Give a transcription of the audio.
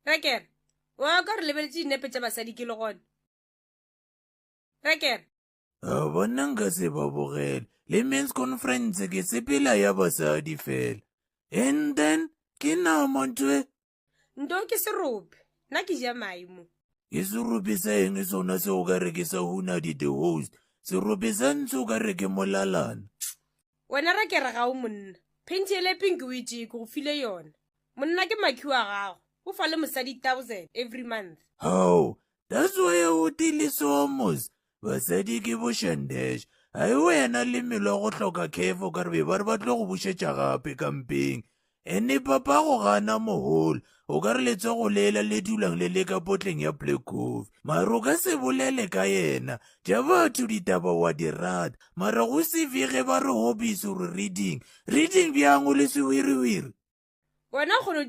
Rakere, wa ka re lebeletše dinepe tša basadi ke le gona. Rakere. A bona nka se ba bogele. Le men's conference ke sepela ya basadi fela. And then ke nama ntwe. Nto ke serope, nna ke ja mae mo. Ke serope sa eng sona se o ka re ke sa Hunadi the host? Serope sa ntsho o ka re ke molalana. Wena Rakere ga o monna. Phenti ele pink o e tšee ke go file yona. Monna ke makhi wa gago. O fa le mosadi 1000 every month. How? That's why o tile so mos. Basadi ke bošendesh. Ai wena le melo go hloka khefo ka re be ba re ba tlo go bušetša gape kampeng. Ene papa go gana moholo. O ka re letsogo lela le dulang le le ka potleng ya Black Coffee. Mara o ka se bolele ka yena. Tša batho ditaba wa di rata. Mara go se ge ba re hobbies or reading. Reading bjang o le sewiriwiri? Wena o kgona.